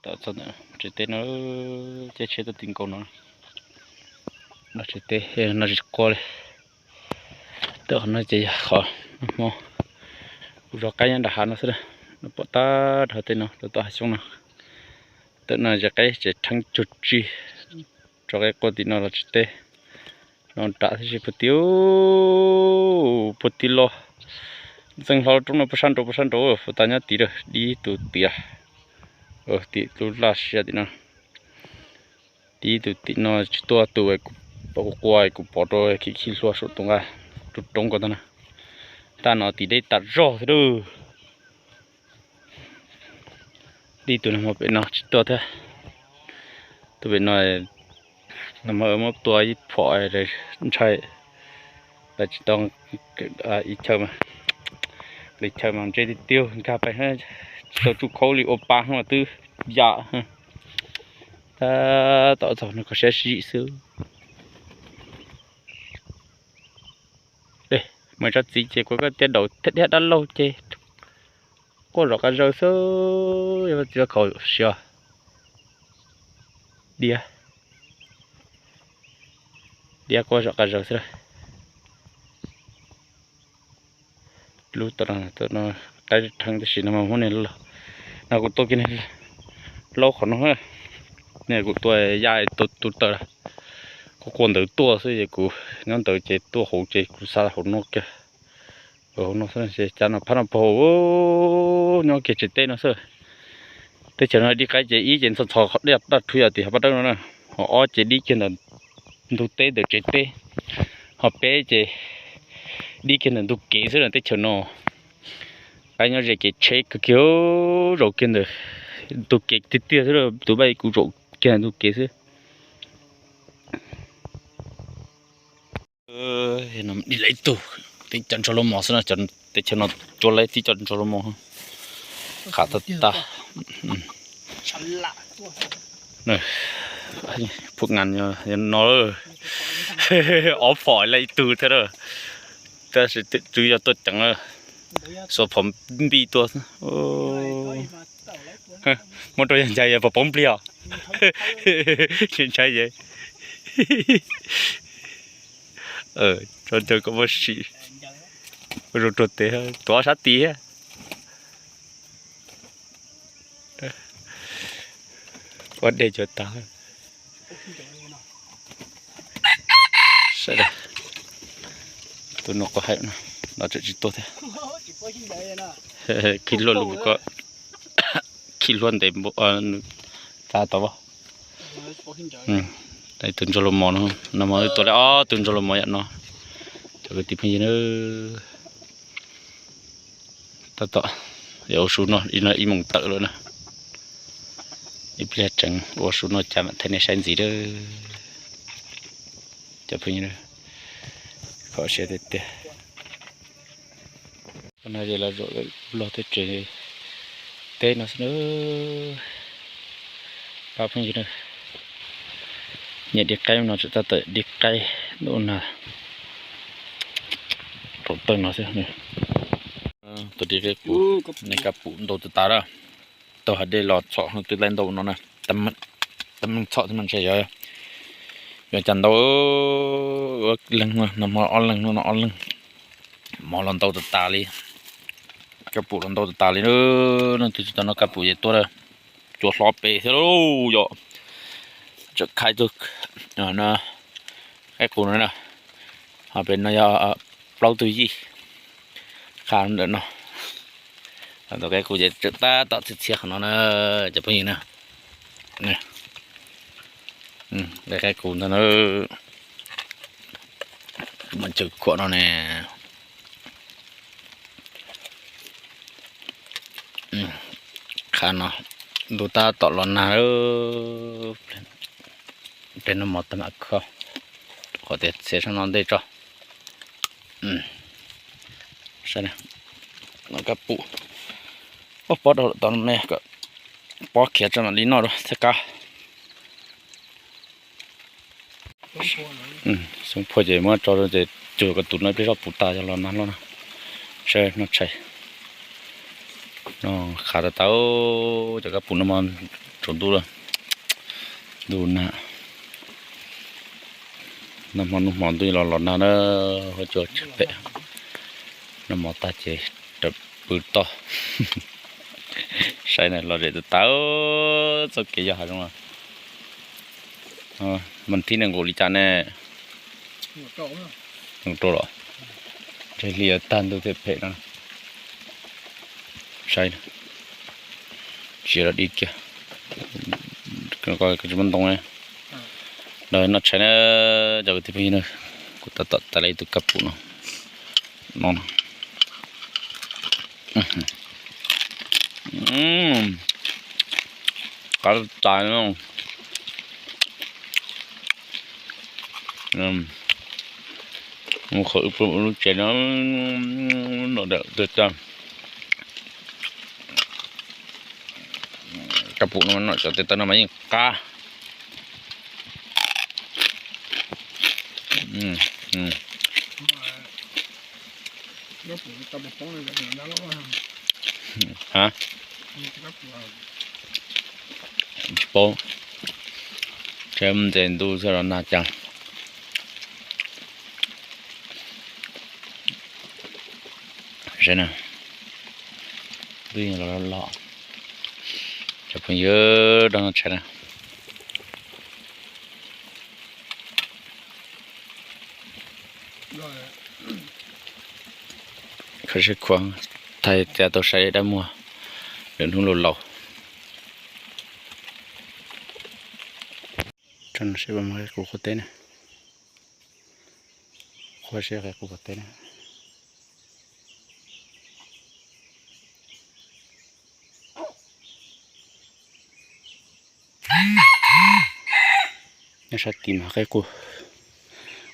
Tawm txog ntawm tsev teb no, caij tsheb tuaj ti nkaus no. No tsev teb no tsis qua li. Tawm qhov no ces yog qhov hmo kuv zov qaib nyob nram hav no xwb. No pom tag nrho tej no rau tom hav xyoob no. Tawm no ces qaib tseem rheeb cuag tsi. Tso qaib qua tim no los tsev teb no nram thiab, puag tim, puag tim los. Ntxeev hlo roob no puag sab nraud, puag sab nraud, puag ta nyob tid lawm, dib tus tim, tim lub laj siab tim no. Dib tus tim no tsis tuaj tus, kuv qua kuv pov rau khi khi hlua saum tus nqaj roob ko tag na. Tag no tim deb tas zog thiab lawm. Dib tus no pem no tsis tuaj thiab. Tus pem no, no muab tua ib phom ntshai, pais tsis tau ib chaw, li chaw mas ntse tiag tiag, nkag pais tsis tau tsuj khaub li, ua pa mas twb yam. Tab tom txog no koj siab sib xwb. Muaj tsob txiv ces kuv koj tiab daus thiab dab laug ces quaj zom qab zaws xwb, yog txiv khaus siav diav, diav quaj zom qab zaws xwb. Lub tom no, tom no qaib rheeb tab sis no mas muab niag, no kuv tua kiag niag laub qhov no, niag kuv tua ya tus taws, kuv qua ntawd tuaj xwb es kuv nyob ntawd ces tuaj hauv ces kuv xa hauv no kiag. Hauv no xwb ces cov no phab no puag hauv, nyob kiag tsev teb no xwb. Teb chaws no dib qaib ces ib ces ntxhov ntxhov qhov dej daj rhuv yog tim hav paj dawb no na, ho ob ces dib kiag ntawm ntug teb ntawm tsev teb, ho peb ces dib kiag ntawm ntug kev xwb na teb chaws no. Qaib nyob ze kev tsheb kawg kiag, zaum kiag ntawm ntug kev tiag tiag xwb, tus paj kuv zaum kiag ntawm ntug kev xwb. Dim lawm ib tug, tib co ntsuag lub mos xwb na, teb chaws no cuab lawm tib co ntsuag lub mos, qab tag tag. Phuj ngas no, ob phom lawm ib tug thiab, tab sis twb yog tuaj ceev, xuas phom npij tuaj. Muab rau yog ncag yog pom poob plig os. Ntshai yawg. Tso caw kom muaj sim, ua zoo rau tes, tuav sab tid thiab. Ua dej cov tag. Saib, tus no quav haim no, no tseem tsis tuaj thiab. Khi hlua lus ko, khi hlua ntev npaum, tas tau. Tus ntsuag los mos no, no mas wb tua lawm ob tug ntsuag los mos yam no. Cov kwv tij phooj ywg na, tab tom yuav ua su no, ib moos tawm lawm na. Ib pliag tseev ua su no cas mam thaij nej saib ntxiv lawm. Cov phooj ywg, kho siab tiag tiag. Qhov no ces los zaum log tej tsev teb no xwb na. Pab phooj ywg na, nyiam dib qaib no tseem tab tom dib qaib ntuj nag rau tawg no xwb. Tus dib qaib qus, nej kab pum ntau tas tas lawm. Taug hav dej los txhom twb laib ntau no na. Tab meeg txhom thiab mas ntshe yog, yog cas ntau, leeg no, nag hmo ob leeg no, no ob leeg. Mov los ntau tas tas li, kab pum los ntau tas tas li. Leej twg tsis tau noj kab pum ces tuaj, cua hlob pem thiab lauj yom. Tseem khaib tug qaib qus no na, ho pem no yog plaub tug yij qha ntawm no. Tus qaib qus ces tseem tab tom txhiab txhiab qhov no na, cov phooj ywg na. Qaib qus ntag na, mas cawv khuam no ne. Qha no, ntuj tab tom los nag, peb noj mov tag mam kho, qhov tias txiav sab no ntej tso. Saib, noj kab pum, pob rau tom me kom pob khiav tso mam li noj dua thiab kab. Xyoob phuaj ces muab tso ces cug kom tus no ib pliag zoj puv tas yog los nag loj no. Saib noj tshais. Qhav tas tas, cov kab pum noj mov tsaus ntuj lawm. Ntuj nag, noj hmo ntuj hmo ntuj los los nag na, huab cua tshav phem. Noj mov tag ces raws pw toj. Saib na, lom zem tas tas, txoj kev yog hav zoov. Mas thib nees nkaum li cas ne? Nees nkaum rau los, ntshe hli tag ntug thiaj phem no. Saib, tsis los dig kiag. Tsis muaj ntoo. Los noj tshais na, cov kwv tij phooj ywg na, kuv tab tom tag lawm ib tug kab pum no. No, qab tas no. Mus qhov wb lub tsev no, no dawm tuag tag. Kab pum no, no cov tes taw no mas yeej qab. Ha, tsis paub, tsheb ntses ntuj xwb los nag cas. Saib na, ntuj los los, cov phooj ywg, noj tshais na. Kho siab khuav, thaij tias tau saib dab muag lwm hnub laus laus. Tso no seb puas muaj qe qus qhuav teb na. Qhuav seb qe qus qhuav teb na. Nyob sab tid mas qe qus,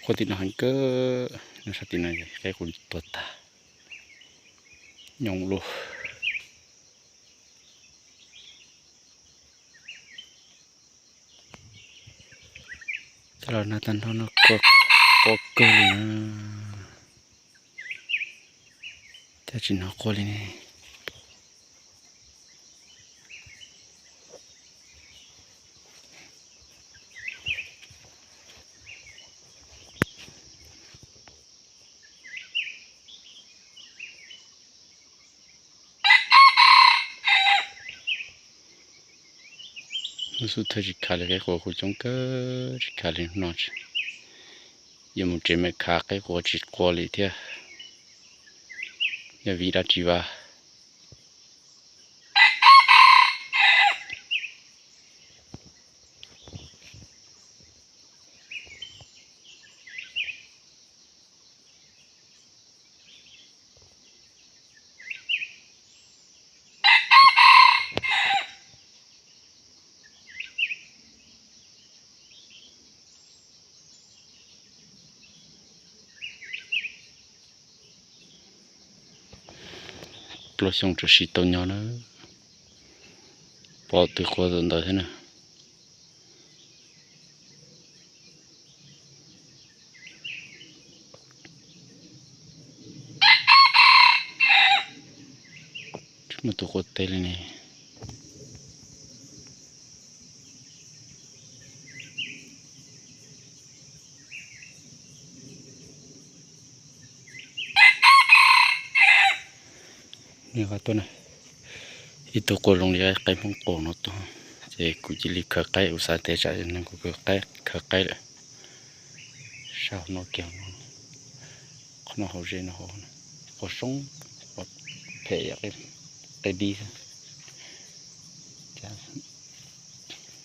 qhuav tim no heev kawg, nyob sab tim no qe qus tuag tag, nyoos lug. Cov los nag tag nrho no quaj kawg li na, thiaj tsis hnov quaj li ne. Lub xub thawj tsis khav li, qe qus kuj coob kawg tsis khav li no. Yuav mus tsev mam khav, qe qus tsis quaj li thiab. Yog vim dab tsi vas? Plaub xyoo tsuas siv tau nyob na, pom twg quaj ntawd thiab na. Tsis muaj tus quaj teb li ne. Nws qhov tuaj na, ib tug quaj zoo li qaib Hmoob qaum no tuaj, ces kuv cia li khaws qaib, kuv xav tias tsam neeg kuv khaws qaib, khaws qaib lawm. Sab hauv no kiag, qhov no hauv ze no hauv, quaj soob, quaj phem yam qaib dib xwb.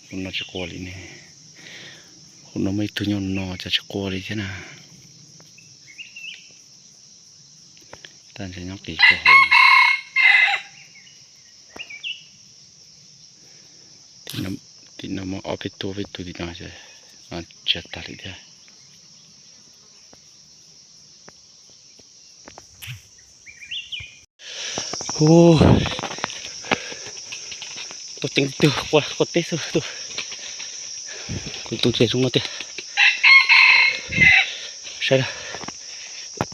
Tus no tsis quaj li ne. Hauv no muaj ib tug nyob no cas tsis quaj li thiab na. Tab ntshe nyob qis puag hauv. Tim no muaj ob peb tug, peb tug tim no ces no tsiag tag li thiab. Hu, tus ceev tug quaj quaj teb xwb tus. Kuv tus ces zoo no tiag. Saib na,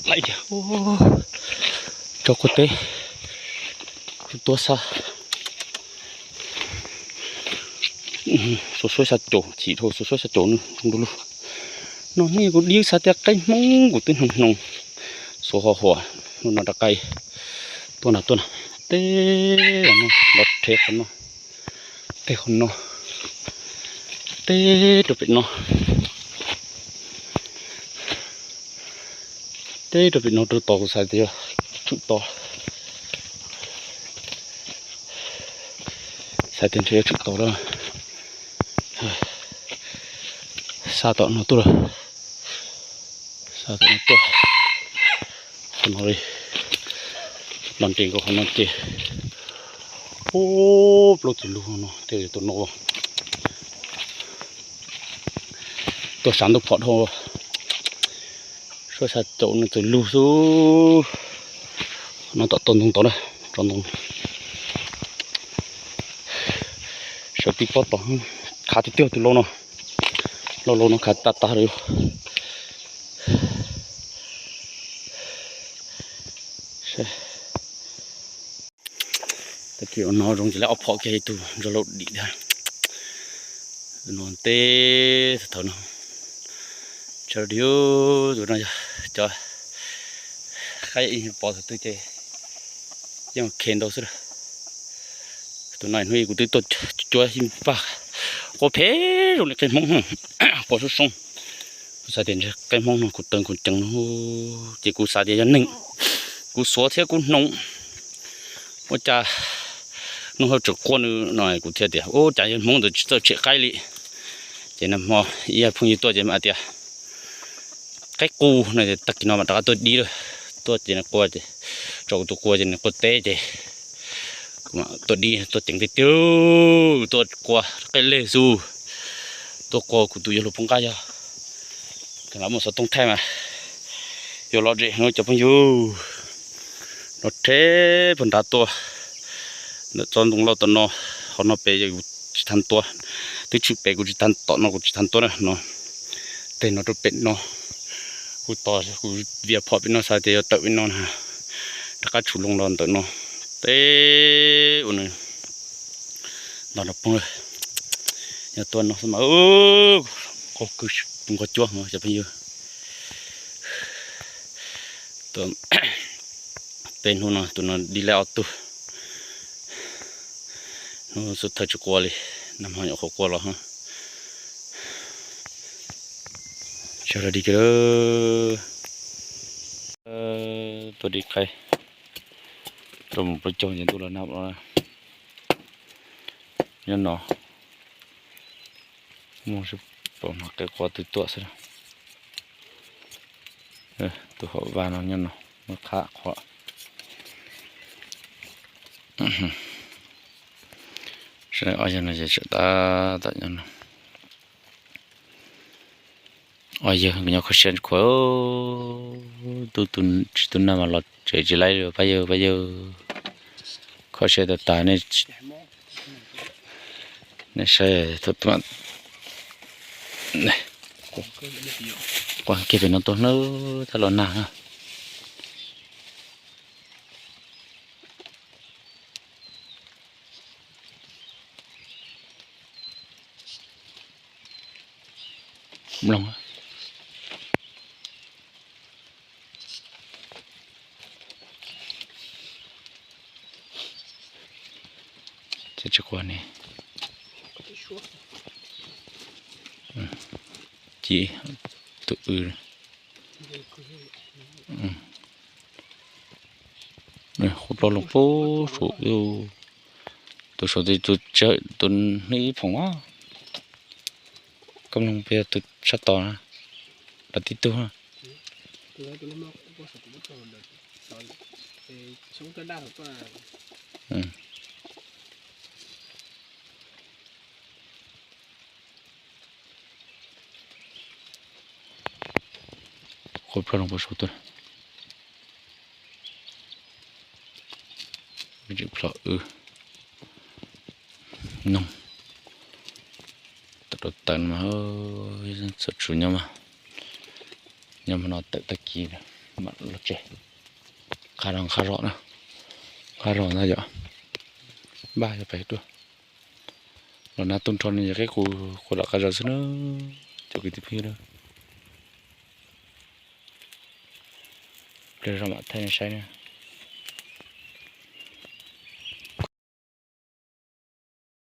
laiv tiag, rau quaj teb. Tuag xab, xuv suab xya caum, chim dhau xuv suab xya caum nws zoo du lug. No nej kuv dib xav tias qaib Hmoob kuv twb hnoos hnoos, xuv ho huam, no rov qab tuaj na tuaj na, teb no los rhe qhov no, teb qhov no, teb rau pem no, teb rau pem no rau tod kuv xav tias yog tshwm tod, xav tias ntshe yuav tshwm tod lawm. Xa tom no tuaj lawm, xa tom no tuaj, qhov no li, los nres nkaus qhov no ces, ub, plaub txwm lug no tej tuaj no, tuaj sab ntub phom dhau, suab xya caum nws txwm lug xwb. No tom toj ntoo tod na, tso ntoo, sawv tib pob tod, khav tiag tiag tus lau no, lau lau no khav tag tag li. Tag kis no zoo tsis lawv ob phom kiag ib tug nrog lauj dim thiab. No teb thaum no, tsa di, tus no yog cov qaib ib pov thaum twg ces yeej khe ntau xwb. Tus no hnub ib kuv twb tuaj cuab ib paj, qua phem zoo li qaib Hmoob, qua soob soob. Kuv xav tias ntshe qaib Hmoob no kuv taw kuv ceev no, ces kuv xav tias yog neeg, kuv xuav thiab kuv hnoos, ua cas hnub hauv tseem qua nws no, kuv thiaj tias ua cas yog Hmoob ntawd tsis txawj tshem qaib li. Ces nag hmo ib yam phooj ywg tuaj ces mas hais tias qaib qus no, tag kis no mas rov qab tuaj dib lawm, tuaj ces nws qua, tso kuv tus qua ces nws qua teb ces kuv mam tuaj dib tuaj ceev tiag tiag, tuaj qua qaib leg xwb, tuaj qua kuv tus yuav luag poob qab yog, kheev los muaj xov tooj thaij mas yuav lom zem no cov phooj ywg. No rhe puag nrad tuaj, ntawm tsob ntoo lauj tom no, qhov no pem yog kuv tsis tau tua, twb tshwm pem kuv tsis tau, tom no kuv tsis tau tua na no. Teg no rau pem no, kuv tos kuv vias phom pem no xav tias yuav tawm pem no na, rov qab tshum loo los ntawm no, teb ua nws nto no poob lawm. Yog tua no xwb mas qaug kawg, nqos cuab cov phooj ywg. Peb hnub no tus no dib laib ob tug, hnub xub thawj tsis qua li, nag hmo nyuam qhuav qua los. Tsis yog dib kiag, tuaj dib qaib rau mus peb caug ces ntuj los nag los. Nyob no muaj sib pom no qe quav twg tuaj xwb. Tus hom vaj no nyob no muaj qhab qhuav. Ob yawg no ces tseem tab tom nyob no. Ob yawg nyob kho siab khuav, tub tsis tub nag mas los tsev tsis laib li pab yawg, pab yawg. Kho siab tas tas nej, nej saib thaum twg mas, quaj kiag pem no tuaj hnawb tab los nag na. Mloog. Ces tsis quaj ne. Ci tus w. Qhuav plaub loo pub saum, tus saum tus, tus hnub ib phoom a. Koj mloog peb tus sab tod na, los tib tug na. Qhuav plaub loo pub saum tuaj. Plho w noog tawm rau taw mas txawm tsum nyob mas, nyob mas no tawm tag kis mam los tseg. Qab zog, qab zog na, qab zog ntag yom. Npaj yog pais tuaj. Los nag tu nrho no yog qeb qus quas dom qab zos xwb na, cov kwv tij phooj ywg. Pliag zog mam thaij nej saib na.